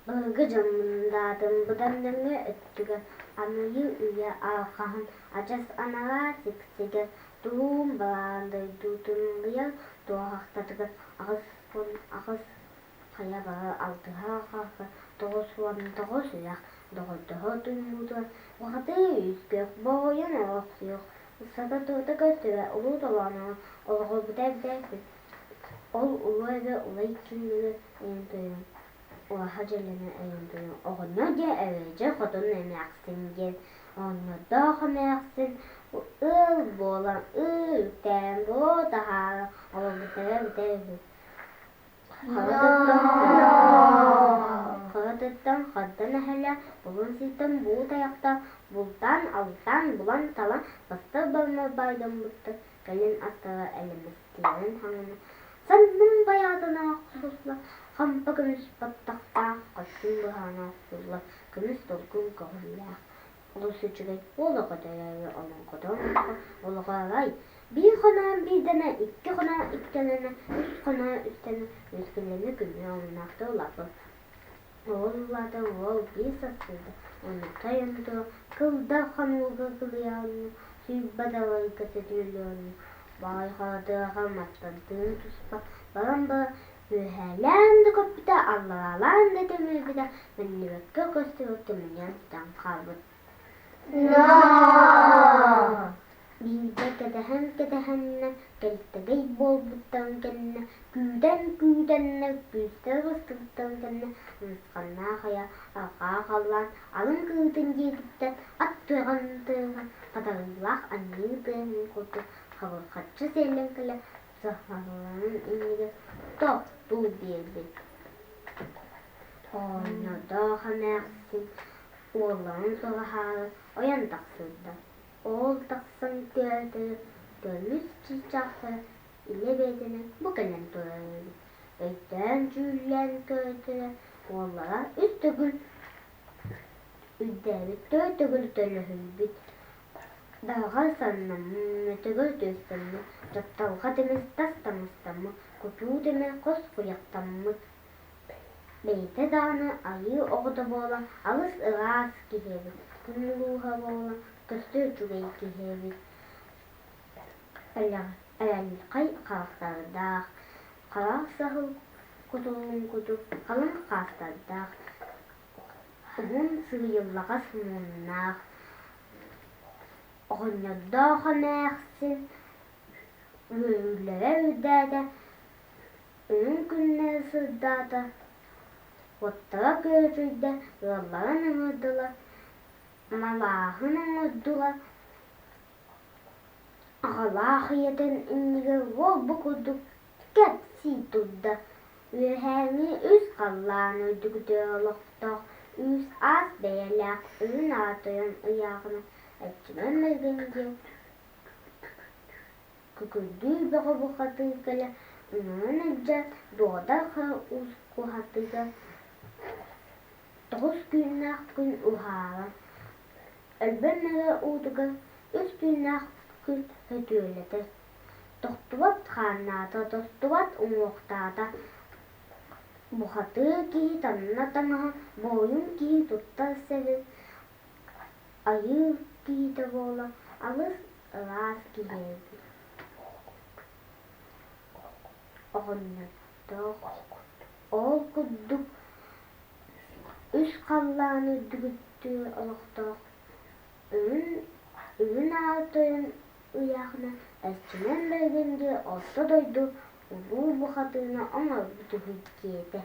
Былыргы дьоммундаатын быдан нөҥүө өттүгэр аныгы үйэ алҕаһын адьас анараа сиксигэр туруум бараан дойдутун ыйар туоһахтатыгар 88 хайа бары алтыһар харха 99 үрэх доҕордоһор туймуутугар бухатыы үскэх боҕуйан олохсуйуох ыксата туота көстүбэт улуу толооноҕо олоҕурбута эбитэ үһү. Ол улуу эбэ улай күннүгэр айан тойон Уоһа дьэлэнэ айан тойон оҕонньор диэн эрэйдьэ хотун эмээхсин диэн оҕонньордоох эмээхсин ыал буолан ыы үктээн буруо таһааран олорбуттара эбитэ үһү. Харатыттан хардан эһэлээх булун сиртэн буу тайахтаах бултаан-алтаан булан-талан бастар барымар баайдаммыттар кэлин аттара элэмэстиирин хаҥына санным байаатына охсулла хампа көмүс баттахтаах хаччын быһаана охсулла көмүс долгун көҕүллээх Олус үчүгэй олоҕо төрөөбү олоҥхото олоҥхо олоҕо арай биир хоноон биирдэнэ, икки хоноон иккилэнэ, үс хоноон үстэнэ, үскүлэнэ күннүү омуннаахтык улааппыт. Уол улаатан уол биир сарсыарда оннуктан айан тура кылдар хонууга кылыйаанна сүүрбэ далайга сөтүөлүөннэ баай харатыаха мастан тыын туспа баран баран үөһээлээн да көппүтэ, аллараалаан да тимирбитэ биллибэккэ-көстүбэккэ мунньан сытан хаалбыт. Биирдэ кэтэһэн-кэтэһэннэ кэлтэгэй буолбуттарын кэннэ күүтэн-күүтэннэ күүстэрэ быстыбыттарын кэннэ ымсханнаах айа арҕаа халлаан алын кыытын диэкиттэн ат тыаҕын тыаһа хатарыылаах анньыы тыаһын курдук хабырхаччы сиэллэн кэлэ саһарарын иннигэр тохтуу биэрбит. Оонньоодоох эмээхсин уолларын сураһаары ойон тахсыбыта. Ол тахсан түһэртэрэ көмүс чыычаахтара илэ бэйэтинэн бу кэлэн турар эбит. Өйдөөн-дьүүллээн көрөртөрө уоллара үс төгүл үрдээбит, төрт төгүл төлөһүйбүт Далҕа саннаммыт, төгүл түөстэммит, дьапталҕа тимир тас таҥастаммыт, кутуу тимир хос куйахтаммыт Бэйэтэ даҕаны айыы оҕото буолан алыс ыраас киһи эбит, күн улууһа буолан көстөр үчүгэй киһи эбит Эрэлхай харахтардаах, харах саһыл кутуругун курдук халыҥ хаастардаах, уһун сыыйыллаҕас муҥнаах, оҕонньордоох эмээхсин үөрүүлэрэ үрдээтэ, үрүҥ күннэрэ сырдаата, уоттара күөдьүйдэ, ыалларын ыҥырдылар, малааһын оҥордулар, Аҕалаах ийэтин иннигэр уол бу курдук кэпсии турда: Үөһээҥҥи үс халлаан үрдүгүтүгэр олохтоох үс аас бэйэлээх үрүҥ аатыран ыйааҕына Эрчимэн Мэргэн диэн күкүрдүү бөҕө бухатыыр кэлэ ыҥыран илдьэ Дуодар Хара Уус куһатыгар тоҕус түүннээх күн уһаара Өлбөн мэҥэ уутугар үс түүннээх күн сөтүөлэтэр, тохтубат хааннаата, тостубат уҥуохтаата, бухатыыр киһи таҥна таҥаһа, буойун киһи туттар сэбин, айыы киһитэ буола алыс ыраас киһи эбит. Оҕонньордоох ол курдук үс халлаан үрдүгүттүү олохтоох үрүҥ үрүҥ аал тойон ыйаахына Эрчимэн Бэргэн диэн орто дойду улуу бухатыына оҥорбут үһү диэтэ.